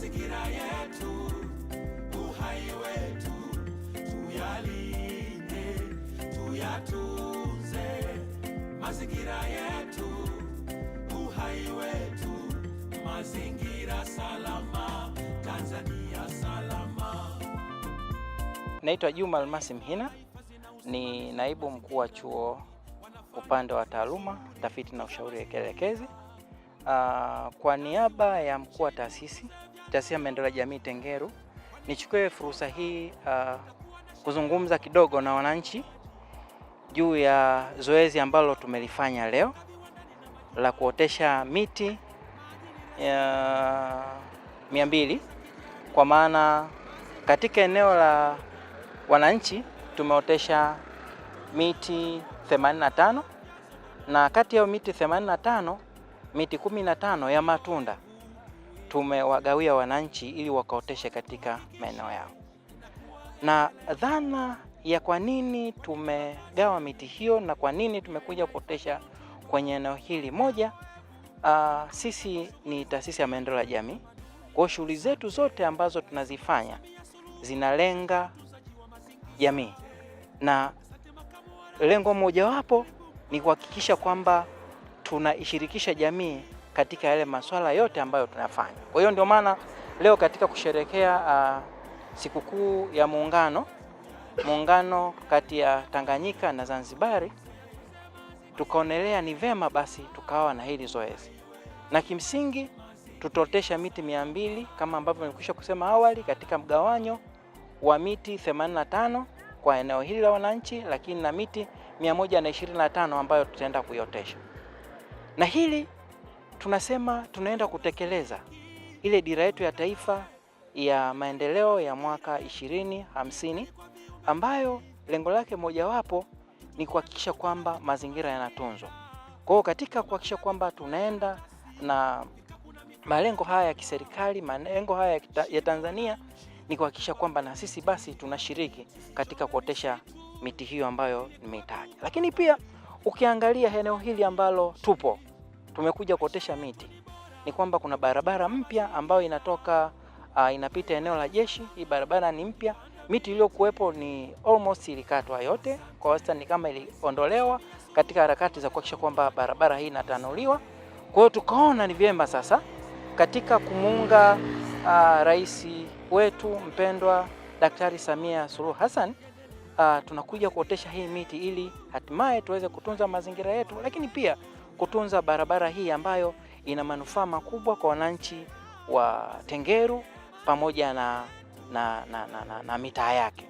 Mazingira yetu, uhai wetu, tuyalinde, tuyatunze. Mazingira yetu, uhai wetu, mazingira salama, Tanzania salama. Naitwa Juma Almasi Mhina, ni naibu mkuu wa chuo upande wa taaluma, tafiti na ushauri elekezi. Kwa niaba ya mkuu wa taasisi ya maendeleo ya jamii Tengeru, nichukue fursa hii kuzungumza kidogo na wananchi juu ya zoezi ambalo tumelifanya leo la kuotesha miti ya 200, kwa maana katika eneo la wananchi tumeotesha miti 85 na kati ya miti 85 miti 15 ya matunda tumewagawia wananchi ili wakaoteshe katika maeneo yao. Na dhana ya kwa nini tumegawa miti hiyo na kwa nini tumekuja kuotesha kwenye eneo hili moja, sisi ni taasisi ya maendeleo ya jamii. Kwa hiyo shughuli zetu zote ambazo tunazifanya zinalenga jamii, na lengo mojawapo ni kuhakikisha kwamba tunaishirikisha jamii katika yale masuala yote ambayo tunafanya. Kwa hiyo ndio maana leo katika kusherekea sikukuu ya muungano kati ya Tanganyika na Zanzibari, tukaonelea ni vema basi tukawa na hili zoezi, na kimsingi tutaotesha miti 200 kama ambavyo nilikwisha kusema awali, katika mgawanyo wa miti 85 kwa eneo hili la wananchi, lakini na miti 125 ambayo tutaenda kuiotesha. Na hili tunasema tunaenda kutekeleza ile dira yetu ya taifa ya maendeleo ya mwaka 2050 ambayo lengo lake mojawapo ni kuhakikisha kwamba mazingira yanatunzwa. Kwa hiyo katika kuhakikisha kwamba tunaenda na malengo haya ya kiserikali, malengo haya ya Tanzania ni kuhakikisha kwamba na sisi basi tunashiriki katika kuotesha miti hiyo ambayo nimeitaja. Lakini pia ukiangalia eneo hili ambalo tupo tumekuja kuotesha miti, ni kwamba kuna barabara mpya ambayo inatoka inapita eneo la jeshi. Hii barabara ni mpya, miti iliyokuwepo ni almost ilikatwa yote, kwa wastani kama iliondolewa katika harakati za kuhakikisha kwamba barabara hii inatanuliwa. Kwa hiyo tukaona ni vyema sasa katika kumuunga rais wetu mpendwa Daktari Samia Suluhu Hassan, tunakuja kuotesha hii miti ili hatimaye tuweze kutunza mazingira yetu, lakini pia kutunza barabara hii ambayo ina manufaa makubwa kwa wananchi wa Tengeru pamoja na mitaa yake.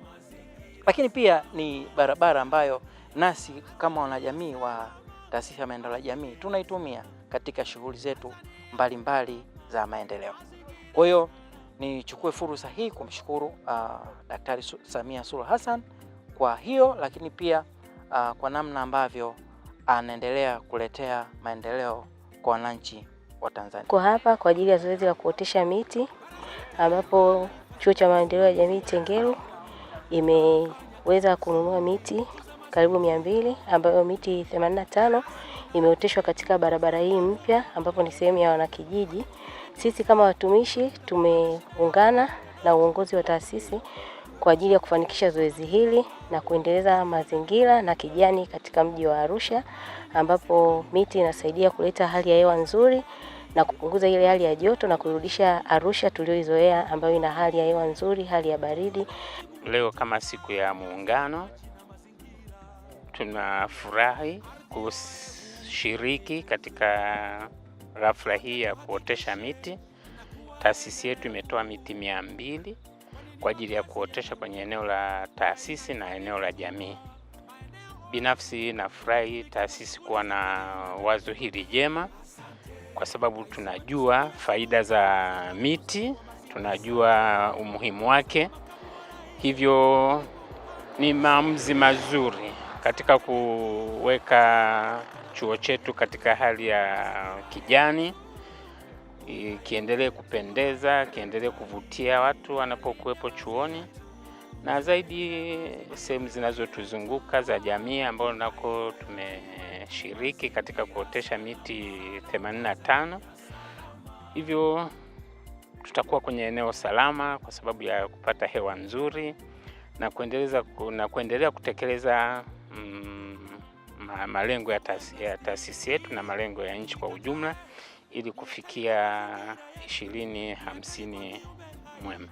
Lakini pia ni barabara ambayo nasi kama wanajamii wa taasisi ya maendeleo ya jamii tunaitumia katika shughuli zetu mbalimbali za maendeleo. Kwa hiyo nichukue fursa hii kumshukuru Daktari Samia Suluhu Hassan kwa hiyo, lakini pia kwa namna ambavyo anaendelea kuletea maendeleo kwa wananchi wa Tanzania. Kwa hapa kwa ajili ya zoezi la kuotesha miti ambapo Chuo cha Maendeleo ya Jamii Tengeru imeweza kununua miti karibu 200 ambayo miti 85 imeoteshwa katika barabara hii mpya ambapo ni sehemu ya wanakijiji. Sisi kama watumishi tumeungana na uongozi wa taasisi kwa ajili ya kufanikisha zoezi hili na kuendeleza mazingira na kijani katika mji wa Arusha, ambapo miti inasaidia kuleta hali ya hewa nzuri na kupunguza ile hali ya joto na kurudisha Arusha tuliyoizoea ambayo ina hali ya hewa nzuri, hali ya baridi. Leo kama siku ya Muungano tunafurahi kushiriki katika ghafla hii ya kuotesha miti. Taasisi yetu imetoa miti 200 kwa ajili ya kuotesha kwenye eneo la taasisi na eneo la jamii. Binafsi nafurahi taasisi kuwa na wazo hili jema, kwa sababu tunajua faida za miti, tunajua umuhimu wake, hivyo ni maamuzi mazuri katika kuweka chuo chetu katika hali ya kijani, kiendelee kupendeza, kiendelee kuvutia watu wanapokuwepo chuoni, na zaidi sehemu zinazotuzunguka za jamii ambao nako tumeshiriki katika kuotesha miti 85. Hivyo Tutakuwa kwenye eneo salama kwa sababu ya kupata hewa nzuri na kuendelea kutekeleza malengo ya taasisi yetu na malengo ya nchi kwa ujumla ili kufikia 2050 mwema.